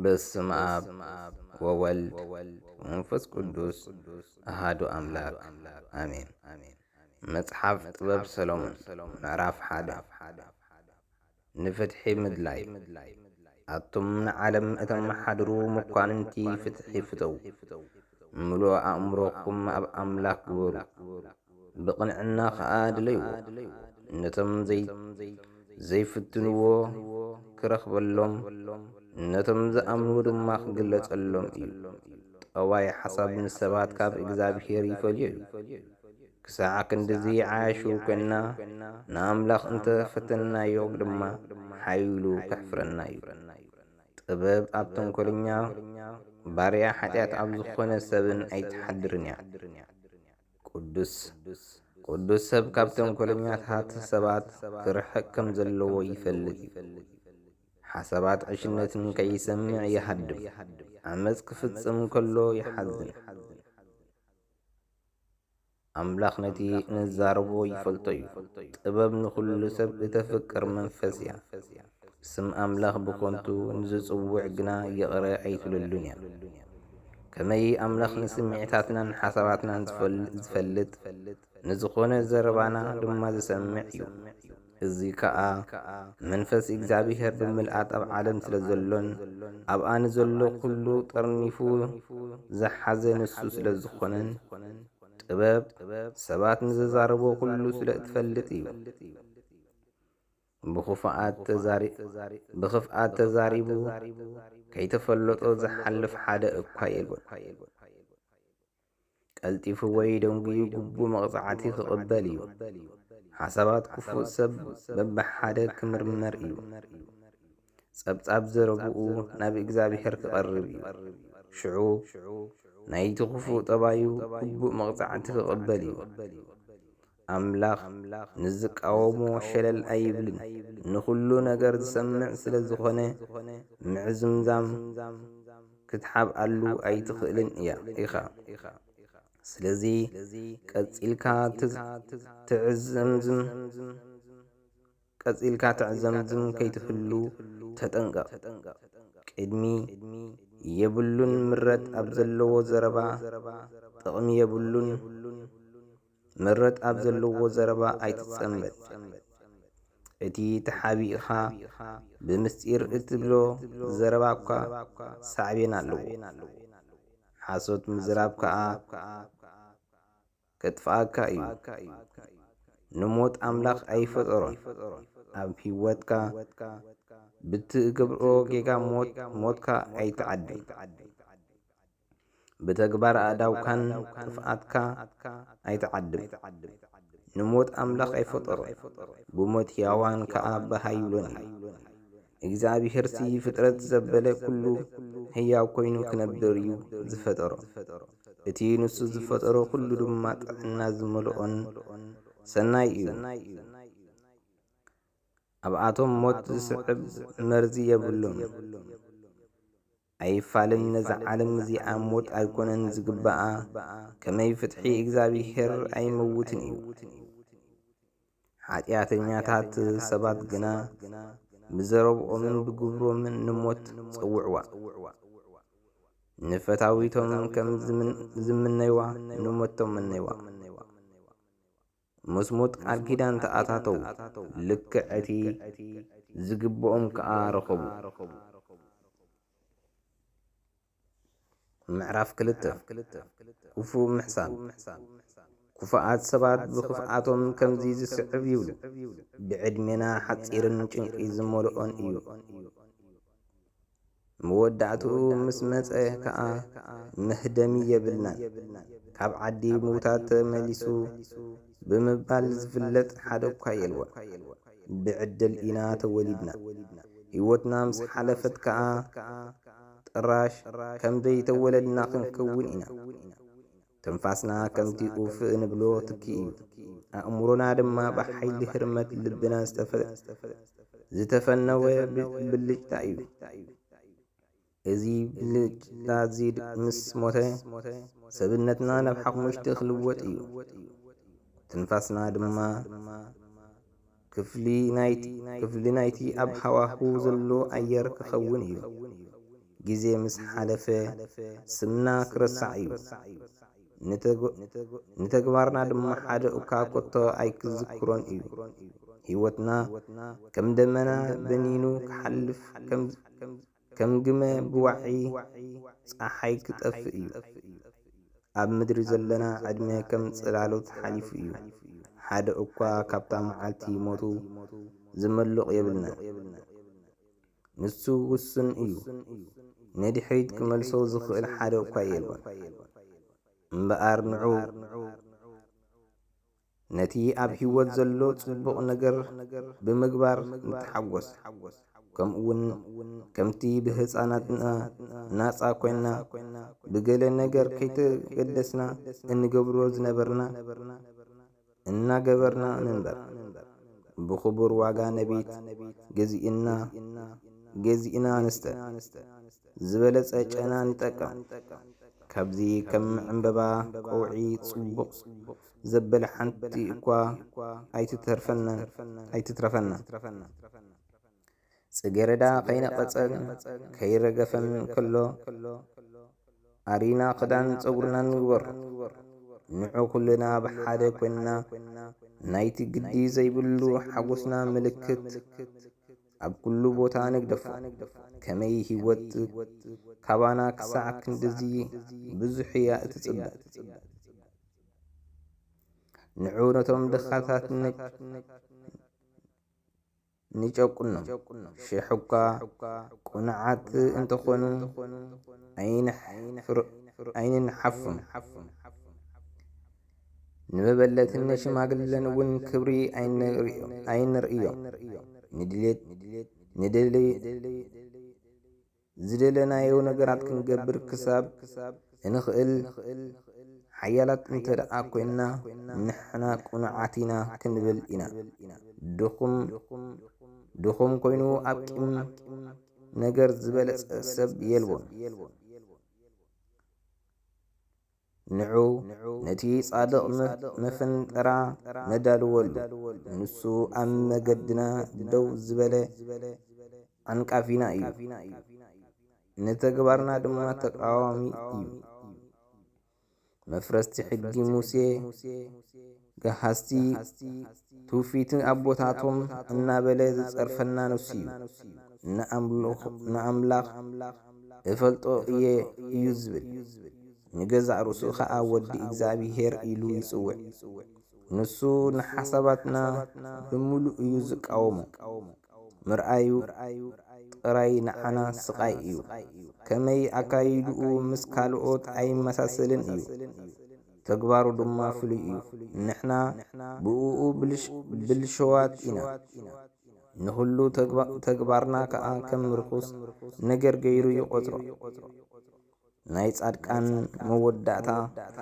በስመ ኣብ ወወልድ ወመንፈስ ቅዱስ ኣሃዱ ኣምላክ ኣሜን። መጽሓፍ ጥበብ ሰሎሞን ምዕራፍ ሓደ። ንፍትሒ ምድላይ። ኣቱም ንዓለም እተመሓድሩ መኳንንቲ፣ ፍትሒ ፍተዉ። ምሉእ ኣእምሮኹም ኣብ ኣምላኽ ግበሩ፣ ብቕንዕና ኸኣ ድለይዎ። ነቶም ዘይ-፣ ዘይፍትንዎ ክረኽበሎም፣ ነቶም ዝኣምንዎ ድማ ክግለጸሎም እዩ። ጠዋይ ሓሳብ ንሰባት ካብ እግዚኣብሄር ይፈልዮ እዩ። ክሳዕ ክንድዚ ዓያሹ ኴንና፣ ንኣምላኽ እንተ ፈተንናዮ ድማ፣ ሓይሉ ከሕፍረና እዩ። ጥበብ ኣብ ተንኮለኛ ባርያ ሓጢኣት ኣብ ዝኾነ ሰብን ኣይትሓድርን እያ። ቅዱስ፣ ቅዱስ ሰብ ካብ ተንኮለኛታት ሰባት ክርሕቅ ከም ዘለዎ ይፈልጥ እዩ። ሓሳባት ዕሽነትን ከይሰምዕ ይሃድም። ዓመጽ ክፍጽም ከሎ ይሓዝን። ኣምላኽ ነቲ እንዛረቦ ይፈልጦ እዩ። ጥበብ ንኹሉ ሰብ እተፍቅር መንፈስ እያ። ስም ኣምላኽ ብኾንቱ ንዝጽውዕ ግና ይቕረ ኣይትብለሉን እያ። ከመይ ኣምላኽ ንስምዒታትናን ሓሳባትናን ዝፈል-፣ ዝፈልጥ፣ ንዝኾነ ዘረባና ድማ ዝሰምዕ እዩ። እዚ ከኣ መንፈስ እግዚኣብሔር ብምልኣት ኣብ ዓለም ስለ ዘሎን ኣብኣ ንዘሎ ኩሉ ጠርኒፉ ዝሓዘ ንሱ ስለ ዝኾነን፣ ጥበብ ሰባት ንዝዛረቦ ኩሉ ስለ እትፈልጥ እዩ። ብኽፉኣት ተዛሪ-፣ ብኽፍኣት ተዛሪቡ ከይተፈለጦ ዝሓልፍ ሓደ እኳ የልቦን። ቀልጢፉ ወይ ደንጉዩ ግቡእ መቕጻዕቲ ክቕበል እዩ። ሓሳባት ክፉእ ሰብ በብሓደ ክምርመር እዩ። ጸብጻብ ዘረብኡ ናብ እግዚኣብሔር ክቐርብ እዩ። ሽዑ ናይቲ ክፉእ ጠባዩ ግቡእ መቕጻዕቲ ክቕበል እዩ። ኣምላኽ ንዝቃወሞ ሸለል ኣይብልን። ንኹሉ ነገር ዝሰምዕ ስለ ዝኾነ፣ ምዕዝምዛም ክትሓብኣሉ ኣይትኽእልን እያ፣ ኢኻ። ስለዚ ቀጺልካ ትዝ-፣ ትዕዘምዝም፣ ቀጺልካ ትዕዘምዝም ከይትህሉ ተጠንቀቕ። ቅድሚ የብሉን ምረት ኣብ ዘለዎ ዘረባ፣ ጥቕሚ የብሉን ምረት ኣብ ዘለዎ ዘረባ ኣይትጸመድ። እቲ ተሓቢእኻ ብምስጢር እትብሎ ዘረባ እኳ ሳዕቤን ኣለዎ። ሓሶት ምዝራብ ከኣ ከጥፍኣካ እዩ። ንሞት ኣምላኽ ኣይፈጠሮን። ኣብ ህይወትካ ብትገብሮ ጌጋ ሞት፣ ሞትካ ኣይትዓድም። ብተግባር ኣእዳውካን ጥፍኣትካ ኣይትዓድም። ንሞት ኣምላኽ ኣይፈጠሮን። ብሞት ሕያዋን ከኣ በሃይሎን እዩ። እግዚኣብሄርሲ ፍጥረት ዘበለ ኩሉ ህያው ኮይኑ ክነብር እዩ ዝፈጠሮ። እቲ ንሱ ዝፈጠሮ ኩሉ ድማ ጥዕና ዝመልኦን ሰናይ እዩ። ኣብኣቶም ሞት ዝስዕብ መርዚ የብሉን። ኣይፋልን ነዛ ዓለም እዚኣ ሞት ኣይኮነን ዝግባኣ፣ ከመይ ፍትሒ እግዚኣብሄር ኣይመውትን እዩ። ሓጢኣተኛታት ሰባት ግና ብዘረብኦምን ብግብሮምን ንሞት ጸውዕዋ። ንፈታዊቶም ከም ዝምን-፣ ዝምነይዋ ንሞቶም መነይዋ። ምስ ሞት ቃል ኪዳን ተኣታተዉ፣ ልክዕ እቲ ዝግብኦም ከኣ ረኸቡ። ምዕራፍ ክልተ። ክፉእ ምሕሳብ። ክፉኣት ሰባት ብኽፍኣቶም ከምዚ ዝስዕብ ይብሉ፣ "ብዕድሜና ሓጺርን ጭንቂ ዝመልኦን እዩ። መወዳእትኡ ምስ መጸ ከኣ መህደሚ የብልናን። ካብ ዓዲ ምውታት ተመሊሱ ብምባል ዝፍለጥ ሓደ እኳ የልቦን። ብዕድል ኢና ተወሊድና። ህይወትና ምስ ሓለፈት ከኣ ጥራሽ ከም ዘይተወለድና ክንከውን ኢና። ትንፋስና ከምቲ ኡፍ እንብሎ ትኪ እዩ። ኣእምሮና ድማ ብሓይሊ ህርመት ልብና ዝተፈ-፣ ዝተፈነወ ብ-፣ ብልጭታ እዩ። እዚ ብልጭታ እዚ ድ-፣ ምስ ሞተ፣ ሰብነትና ናብ ሓሙሽተ ክልወጥ እዩ። ትንፋስና ድማ ክፍሊ ናይቲ፣ ክፍሊ ናይቲ ኣብ ሃዋህው ዘሎ ኣየር ክኸውን እዩ። ግዜ ምስ ሓለፈ ስምና ክረሳዕ እዩ። ንተግ-፣ ንተግባርና ድማ ሓደ እኳ ኮቶ ኣይክዝክሮን እዩ። ህይወትና ከም ደመና በኒኑ ክሓልፍ፣ ከም፣ ከም ግመ ብዋዒ ጸሓይ ክጠፍእ እዩ። ኣብ ምድሪ ዘለና ዕድመ ከም ጽላሎት ሓሊፉ እዩ። ሓደ እኳ ካብታ መዓልቲ ሞቱ ዝመልቕ የብልናን። ንሱ ውሱን እዩ። ንድሕሪት ክመልሶ ዝኽእል ሓደ እኳ የልቦን። እምበኣር ንዑ ነቲ ኣብ ህይወት ዘሎ ጽቡቕ ነገር ብምግባር ንተሓጎስ። ከምኡውን ከምቲ ብህፃናትና ናፃ ኮይንና ብገለ ነገር ከይተገደስና እንገብሮ ዝነበርና እናገበርና ንንበር። ብኽቡር ዋጋ ነቢት ገዚእና፣ ገዚእና ንስተ። ዝበለጸ ጨና ንጠቀም። ካብዚ ከም ዕምበባ ቀውዒ ጽቡቕ ዘበለ ሓንቲ እኳ ኣይትተርፈናን፣ ኣይትትረፈና። ጽጌረዳ ከይነቐጸን ከይረገፈን ከሎ፣ ኣሪና ክዳን ጸጉርና ንግበሮ። ንዑ ኩልና ብሓደ ኮይንና ናይቲ ግዲ ዘይብሉ ሓጎስና ምልክት ኣብ ኩሉ ቦታ ንግደፎ። ከመይ ህይወት ካባና ክሳዕ ክንድዚ ብዙሕ እያ እትጽበ። ንዑ ነቶም ድኻታት ን-፣ ንጨቁኖም። ሽሕ እኳ ቁኑዓት እንተኾኑ ኣይንሕፍር-፣ ኣይንንሓፎም። ንመበለትን ንሽማግለን እውን ክብሪ ኣይንርእዮ-፣ ኣይንርእዮም። ንድሌት፣ ንደሊ-፣ ዝደለናዮ ነገራት ክንገብር ክሳብ እንኽእል ሓያላት እንተ ደኣ ኮይንና፣ ንሕና ቅኑዓት ኢና ክንብል ኢና። ድኹም፣ ድኹም ኮይኑ ኣብ ቂም ነገር ዝበለጸ ሰብ የልቦን። ንዑ ነቲ ጻድቕ መ-፣ መፈንጠራ ነዳልወሉ። ንሱ ኣብ መገድና ደው ዝበለ ዓንቃፊና እዩ። ንተግባርና ድማ ተቃዋሚ እዩ። መፍረስቲ ሕጊ ሙሴ፣ ገሃስቲ ትውፊትን ኣቦታቶም እናበለ ዝጸርፈና ንሱ እዩ። ንኣምልኽ-፣ ንኣምላኽ እፈልጦ እየ እዩ ዝብል። ንገዛእ ርእሱ ኸኣ ወዲ እግዚኣብሔር ኢሉ ይጽውዕ። ንሱ ንሓሳባትና ብምሉእ እዩ ዝቃወሞ። ምርኣዩ ጥራይ ንዓና ስቓይ እዩ። ከመይ ኣካይድኡ ምስ ካልኦት ኣይመሳሰልን እዩ። ተግባሩ ድማ ፍሉይ እዩ። ንሕና ብእኡ ብልሽ-፣ ብልሸዋት ኢና። ንኹሉ ተግባ-፣ ተግባርና ከኣ ከም ርኹስ ነገር ገይሩ ይቖጽሮ። ናይ ጻድቃን መወዳእታ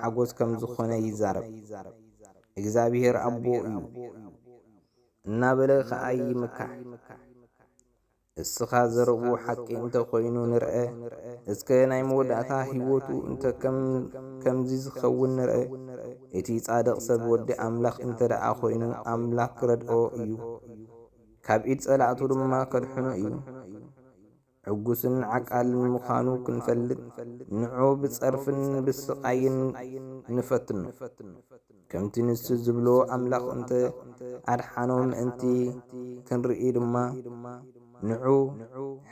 ሓጎስ ከም ዝኾነ ይዛረብ። እግዚኣብሔር ኣቦ እዩ እናበለ ከኣ ይምካሕ። እስኻ ዘረብኡ ሓቂ እንተ ኾይኑ ንርአ፣ እስከ ናይ መወዳእታ ህይወቱ እንተ ከም-፣ ከምዚ ዝኸውን ንርአ። እቲ ጻድቕ ሰብ ወዲ ኣምላኽ እንተ ደኣ ኾይኑ፣ ኣምላኽ ክረድኦ እዩ። ካብ ኢድ ጸላእቱ ድማ ከድሕኖ እዩ። ዕጉስን ዓቃልን ምዃኑ ክንፈልጥ፣ ንዑ ብጸርፍን ብስቓይን ንፈትኖ። ከምቲ ንሱ ዝብሎ ኣምላኽ እንተ ኣድሓኖ ምእንቲ ክንርኢ ድማ፣ ንዑ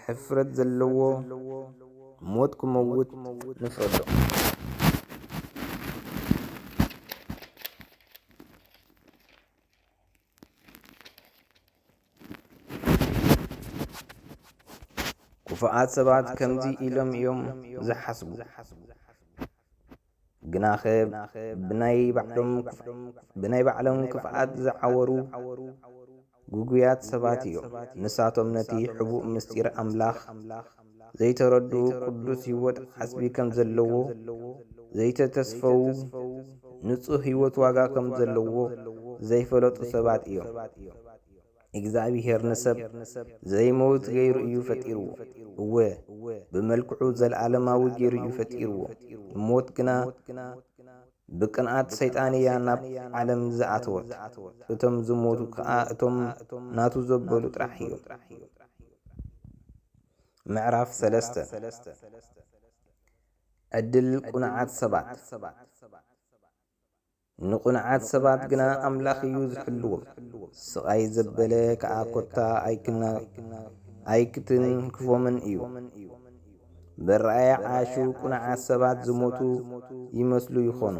ሕፍረት ዘለዎ ሞት ክመውት ንፍረዶ። ክፉኣት ሰባት ከምዚ ኢሎም እዮም ዝሓስቡ። ግናኸ ብናይ ባዕሎም ክፍ-፣ ብናይ ባዕሎም ክፍኣት ዝዓወሩ ግጉያት ሰባት እዮም። ንሳቶም ነቲ ሕቡእ ምስጢር ኣምላኽ ዘይተረድኡ፣ ቅዱስ ህይወት ዓስቢ ከም ዘለዎ ዘይተተስፈዉ፣ ንጹህ ህይወት ዋጋ ከም ዘለዎ ዘይፈለጡ ሰባት እዮም። እግዚኣብሔር ንሰብ ዘይመውት ገይሩ እዩ ፈጢርዎ። እወ፣ ብመልክዑ ዘለዓለማዊ ገይሩ እዩ ፈጢርዎ። ሞት ግና ብቅንኣት ሰይጣን እያ ናብ ዓለም ዝኣተወት። እቶም ዝሞቱ ከኣ እቶም ናቱ ዘበሉ ጥራሕ እዮም። ምዕራፍ ሰለስተ። ዕድል ቅኑዓት ሰባት። ንቕኑዓት ሰባት ግና ኣምላኽ እዩ ዝሕልዎም። ስቓይ ዘበለ ከኣ ኮታ ኣይክና-፣ ኣይክትንክፎምን እዩ። ብረኣያ ዓሹ ቅኑዓት ሰባት ዝሞቱ ይመስሉ ይኾኑ።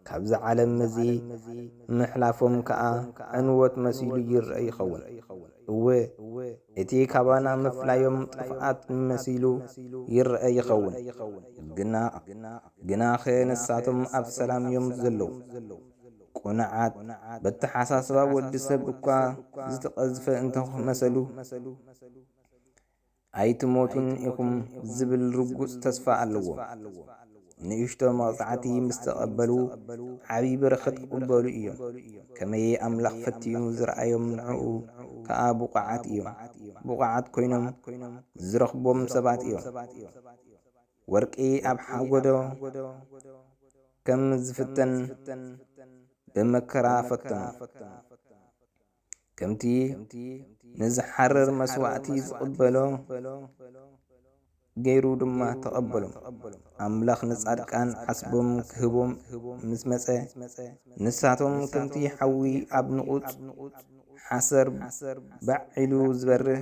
ካብዚ ዓለም እዚ ምሕላፎም ከኣ ዕንወት መሲሉ ይረአ ይኸውን። እወ፣ እቲ ካባና ምፍላዮም ጥፍኣት መሲሉ ይረአ ይኸውን። ግና፣ ግናኸ ንሳቶም ኣብ ሰላም እዮም ዘለዉ። ቅኑዓት፣ በተሓሳስባ ወዲ ሰብ እኳ ዝተቐዝፈ እንተመሰሉ፣ ኣይትሞቱን ኢኹም ዝብል ርጉጽ ተስፋ ኣለዎም። ንእሽቶ መቕጻዕቲ ምስ ተቐበሉ፣ ዓቢ በረኸት ክቕበሉ እዮም። ከመይ ኣምላኽ ፈቲኑ ዝረኣዮም፣ ንዕኡ ከኣ ብቑዓት እዮም። ብቑዓት ኮይኖም ዝረኽቦም ሰባት እዮም። ወርቂ ኣብ ሓጎዶ ከም ዝፍተን ብመከራ ፈተኑ። ከምቲ ንዝሓርር መስዋዕቲ ዝቕበሎ ገይሩ ድማ ተቐበሎም። ኣምላኽ ንጻድቃን ዓስቦም ክህቦም ምስ መጸ፣ ንሳቶም ከምቲ ሓዊ ኣብ ንቑጽ ሓሰር ባዕ ኢሉ ዝበርህ፣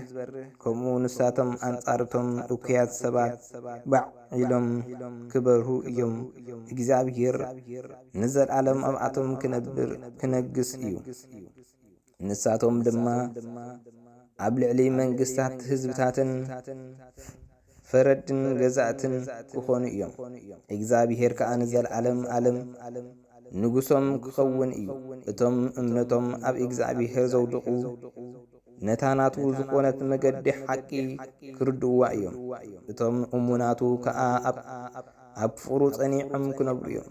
ከምኡ ንሳቶም ኣንጻር እቶም እኩያት ሰባት ባዕ ኢሎም ክበርሁ እዮም። እግዚኣብሔር ንዘለኣለም ኣብኣቶም ክነብር፣ ክነግስ እዩ። ንሳቶም ድማ ኣብ ልዕሊ መንግስታት፣ ህዝብታትን ፈረድትን ገዛእትን ክኾኑ እዮም። እግዚኣብሔር ከኣ ንዘለኣለም ኣለም ንጉሶም ክኸውን እዩ። እቶም እምነቶም ኣብ እግዚኣብሔር ዘውድቑ፣ ነታ ናቱ ዝኾነት መገዲ ሓቂ ክርድእዋ እዮም። እቶም እሙናቱ ከኣ ኣብ፣ ኣብ ፍቕሩ ጸኒዖም ክነብሩ እዮም።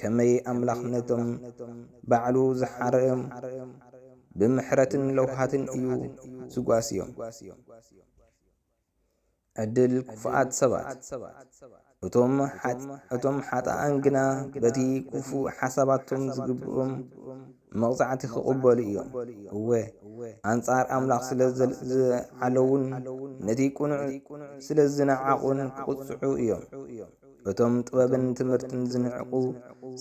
ከመይ ኣምላኽ ነቶም ባዕሉ ዝሓረዮም ብምሕረትን ለውሃትን እዩ ዝጓስዮም። ዕድል ክፉኣት ሰባት። እቶም ሓጥ-፣ እቶም ሓጥኣን ግና በቲ ክፉእ ሓሳባቶም ዝግብኦም መቕጻዕቲ ክቕበሉ እዮም። እወ፣ ኣንጻር ኣምላኽ ስለ ዘል-፣ ዝዓለዉን ነቲ ቅኑዕ ስለ ዝነዓቑን ክቕጽዑ እዮም። እቶም ጥበብን ትምህርትን ዝንዕቑ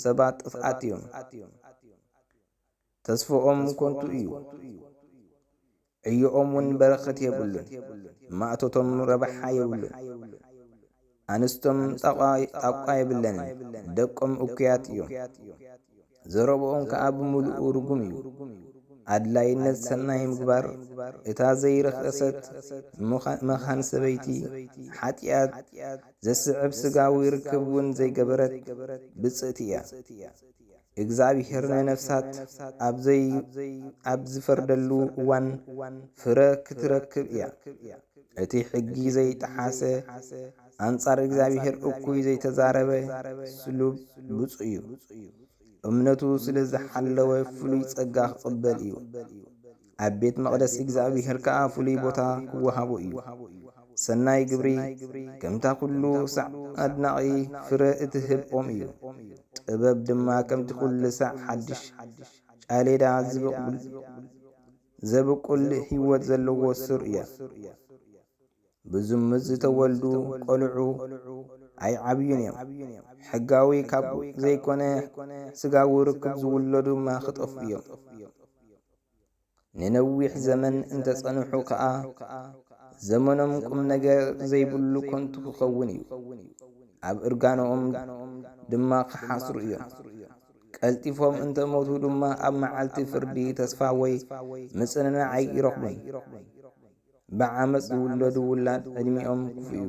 ሰባት ጥፍኣት እዮም። ተስፍኦም ከንቱ እዩ። ዕዮኦም እውን በረኸት የብሉን። ማእቶቶም ረብሓ የብሉን። ኣንስቶም ጣቋ፣ ጣቋ የብለንን። ደቆም እኩያት እዮም። ዘረብኦም ከኣ ብምሉኡ ርጉም እዩ። ኣድላይነት ሰናይ ምግባር፣ እታ ዘይረኸሰት መኻ-፣ መኻን ሰበይቲ፣ ሓጢኣት ዘስዕብ ስጋዊ ርክብ እውን ዘይገበረት ብጽእቲ እያ። እግዚኣብሔር ንነፍሳት ኣብ ዘይ-፣ ኣብ ዝፈርደሉ እዋን ፍረ ክትረክብ እያ። እቲ ሕጊ ዘይጠሓሰ፣ ኣንጻር እግዚኣብሔር እኩይ ዘይተዛረበ ስሉብ ብፁዕ እዩ። እምነቱ ስለ ዝሓለወ ፍሉይ ጸጋ ክቕበል እዩ። ኣብ ቤት መቕደስ እግዚኣብሔር ከኣ ፍሉይ ቦታ ክወሃቦ እዩ። ሰናይ ግብሪ ከምታ ኩሉ ሳዕ ኣድናቒ ፍረ እትህብ ኦም እዩ። ጥበብ ድማ ከምቲ ኩሉ ሳዕ ሓድሽ ጫሌዳ ዝበቁል፣ ዘብቁል ህይወት ዘለዎ ሱር እያ። ብዝሙት ዝተወልዱ ቆልዑ ኣይዓብዩን እዮም። ሕጋዊ ካብ ዘይኮነ ስጋዊ ርክብ ዝውለዱ ድማ ክጠፍኡ እዮም። ንነዊሕ ዘመን እንተጸንሑ ከኣ፣ ዘመኖም ቁም ነገር ዘይብሉ ከንቱ ክኸውን እዩ። ኣብ እርጋኖኦም ድማ ክሓስሩ እዮም። ቀልጢፎም እንተሞቱ ድማ፣ ኣብ መዓልቲ ፍርዲ ተስፋ ወይ ምጽንናዕ ኣይረኽቡን። ብዓመጽ ዝውለዱ ውላድ ዕድሚኦም ክፉእ እዩ።